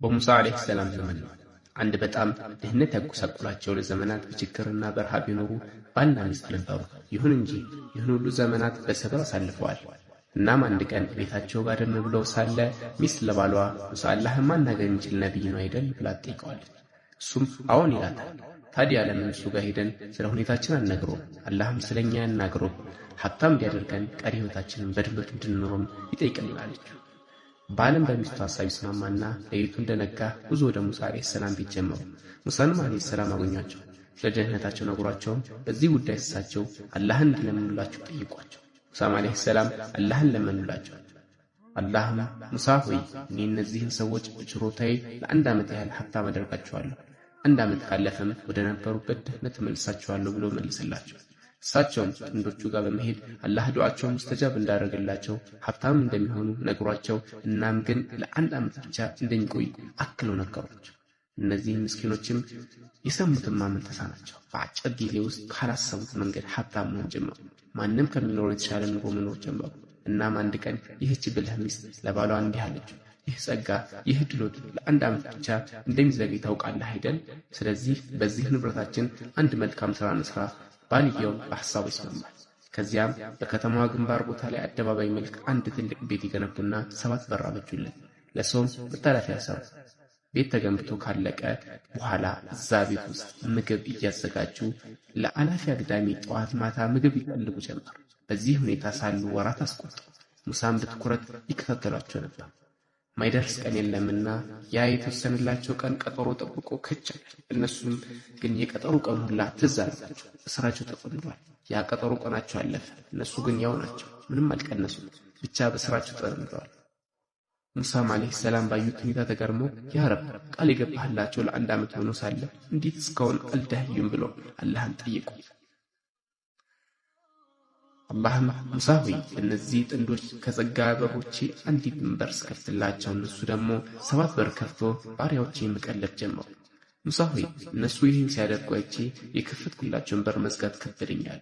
በሙሳ ዓለይሂ ሰላም ዘመን ነው። አንድ በጣም ድህነት ያጎሳቆላቸው ለዘመናት በችግርና በረሃብ የኖሩ ባልና ሚስት ነበሩ። ይሁን እንጂ ይህን ሁሉ ዘመናት በሰብር አሳልፈዋል። እናም አንድ ቀን ቤታቸው ጋደም ብለው ሳለ ሚስት ለባሏ ሙሳ አላህን ማናገር የሚችል ነቢይ ነው አይደል ብላ ትጠይቀዋለች። እሱም አዎን ይላታል። ታዲያ ለምን እሱ ጋር ሄደን ስለ ሁኔታችን አንነግረውም? አላህም ስለኛ ያናግረው፣ ሀብታም እንዲያደርገን፣ ቀሪ ህይወታችንን በድሎት እንድንኖርም ይጠይቅልን አለችው። ባልም በሚስቱ ሀሳብ ይስማማና ሌሊቱ እንደነጋ ጉዞ ወደ ሙሳ ዓለይሂ ሰላም ቤት ጀመሩ። ሙሳንም ዓለይሂ ሰላም አገኟቸው። ስለ ደህንነታቸው ነግሯቸውም በዚህ ጉዳይ እሳቸው አላህን እንዲለምኑላቸው ጠይቋቸው። ሙሳም ዓለይሂ ሰላም አላህን ለመኑላቸው። አላህም ሙሳ ሆይ፣ እኔ እነዚህን ሰዎች በችሮታዬ ለአንድ ዓመት ያህል ሀብታም አደርጋቸዋለሁ፣ አንድ ዓመት ካለፈም ወደ ነበሩበት ድህነት እመልሳቸዋለሁ ብሎ መለሰላቸው። እሳቸውም ጥንዶቹ ጋር በመሄድ አላህ ዱዓቸውን ሙስተጃብ እንዳደረገላቸው፣ ሀብታም እንደሚሆኑ ነግሯቸው፣ እናም ግን ለአንድ ዓመት ብቻ እንደሚቆይ አክለው ነገሯቸው። እነዚህ ምስኪኖችም የሰሙትን ማመን ተሳናቸው። በአጭር ጊዜ ውስጥ ካላሰቡት መንገድ ሀብታም መሆን ጀመሩ። ማንም ከሚኖረው የተሻለ ኑሮ መኖር ጀመሩ። እናም አንድ ቀን ይህች ብልህ ሚስት ለባሏ እንዲህ አለችው፣ ይህ ጸጋ፣ ይህ ድሎት ለአንድ ዓመት ብቻ እንደሚዘገይ ታውቃለህ አይደል? ስለዚህ በዚህ ንብረታችን አንድ መልካም ሥራ እንስራ። ባልየውም በሐሳቡ ይስማማል። ከዚያም በከተማዋ ግንባር ቦታ ላይ አደባባይ መልክ አንድ ትልቅ ቤት ይገነቡና 7 በር አበጁለት። ለሰውም መተላለፊያ ሰሩ። ቤት ተገንብቶ ካለቀ በኋላ እዛ ቤት ውስጥ ምግብ እያዘጋጁ ለአላፊ አግዳሚ ጠዋት ማታ ምግብ ይፈልጉ ጀመር። በዚህ ሁኔታ ሳሉ ወራት አስቆጠሩ። ሙሳም በትኩረት ይከታተሏቸው ነበር። ማይደርስ ቀን የለምና ያ የተወሰነላቸው ቀን ቀጠሮ ጠብቆ ከች አለ። እነሱም ግን የቀጠሮ ቀን ሁላ ትዝ አላቸው። በስራቸው ተጠምደዋል። ያ ቀጠሮ ቀናቸው አለፈ። እነሱ ግን ያው ናቸው፣ ምንም አልቀነሱም። ብቻ በስራቸው ተጠምደዋል። ሙሳም ዓለይሂ ሰላም ባዩት ሁኔታ ተገርመው ያ ረብ፣ ቃል የገባህላቸው ለአንድ ዓመት ሆኖ ሳለ እንዴት እስካሁን አልዳህዩም ብሎ አላህን ጠየቁ። አላህም ሙሳ ሆይ፣ እነዚህ ጥንዶች ከጸጋ በሮቼ አንዲትን በር ስከፍትላቸው እነሱ ደግሞ 7 በር ከፍቶ ባሪያዎቼን መቀለብ ጀመሩ። ሙሳ ሆይ፣ እነሱ ይህን ሲያደርጉ አይቼ የከፈትኩላቸውን በር መዝጋት ከበደኛል።